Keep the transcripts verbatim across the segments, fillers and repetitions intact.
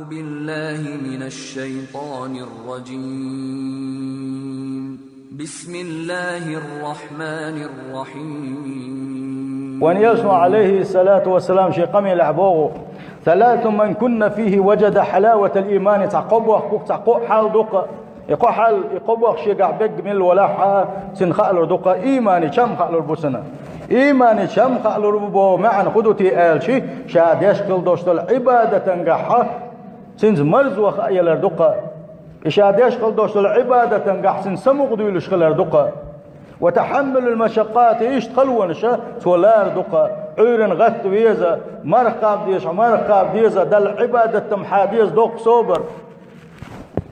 بالله من الشيطان الرجيم. بسم الله الرحمن الرحيم. Вайн Элчано, عليه الصلاة والسلام, шен къамелехь боху: «ثلاث من كن فيه وجد حلاوة الإيمان». Цхьа кхо бохург, цхьа кхо хьал ду-кх. И кхо хьал, и кхо бохург шегахь бегга мила валахь а, цунна хаалур ду-кх, ийманан чам хаалур бу цунна. Ийманан чам хаалур бу боху маьӀна хӀун ду те аьлча, ша деш хила долуш долу Ӏибадатангахь а цуьнца марзо хаа ялар ду-кх. И ша деш хила долуш долу Ӏибадатангахь цуьнан самукъа дуьйлуш хилар ду-кх. «وتحمل المشقات», иштта халонаш а цо лара ду-кх. Ӏуьйранна гӀатта веза, марха кхаба деза, марха кхаба деза, Далла Ӏибадат дан хьа деза доккха собар.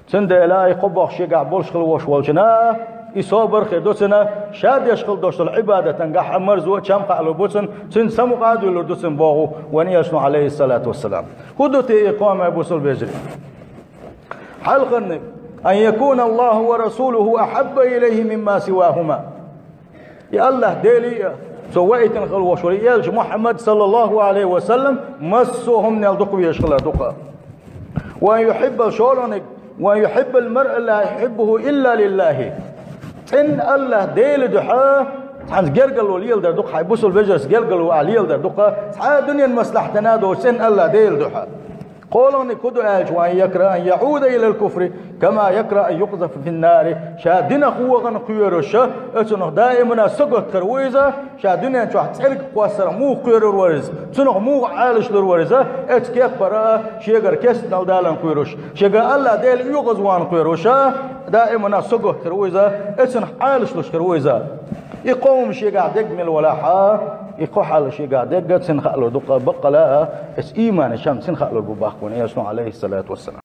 Цундела и кхо бохург шегахь болуш хила волуш волчунна, и собар хир ду цунна, ша деш хила долуш долу Ӏибадатангахь а марзо а, чам хаалур бу цунна, цуьнан самукъа а дуьйлур ду цунна боху вайн Элчано, عليه الصلاة والسلام. ХӀун ду те и кхо маьӀна, бусалба вежарий? Хьалхарниг: «أن يكون الله ورسوله أحب إليه مما سواهما». И АллахӀ Делий а, цо ваийтина хила волуш волу и Элча Мухьаммад, саллаллаху Ӏалайхи ва саллам, массо а хӀуманел дукха везаш хилар ду-кх. «وأن يحب», шолгӀаниг: «وأن يحب المرء لا يحبه إلا لله». ЦӀена АллахӀ Делан дуьхьа цхьаьнца гергарло леладар ду-кх, хьайн бусалба вежарца гергарло ахь леладар ду-кх, цхьа а дуьненан маслахьтана а доцуш, цӀена АллахӀ Делан дуьхьа. КхоалгӀаниг хӀун ду аьлча: «وأن يكره أن يعود إلى الكفر كما يكره أن يقذف في النار». Ша динах вахана кхоьруш, оцунах даимана сагатта хир ву иза, ша дуьнен чохь цӀерга кхоссарх муха кхоьрур вара иза, цунах муха Ӏалашлур вара иза, оцу кеппара шегара кестнал даларна кхоьруш, шега АллахӀ Дела оьгӀазвахана кхоьруш, даимана сагатта хир ву иза, оцунах Ӏалашлуш хир ву иза. И кхо хӀума шегахь дегга мила валахь а, и кхо хьал шегахь дегга цунна хаалур ду-кх, баккъала а, оцу ийманан чам цунна хаалур бу боху вайн Элчано, عليه الصلاة والسلام.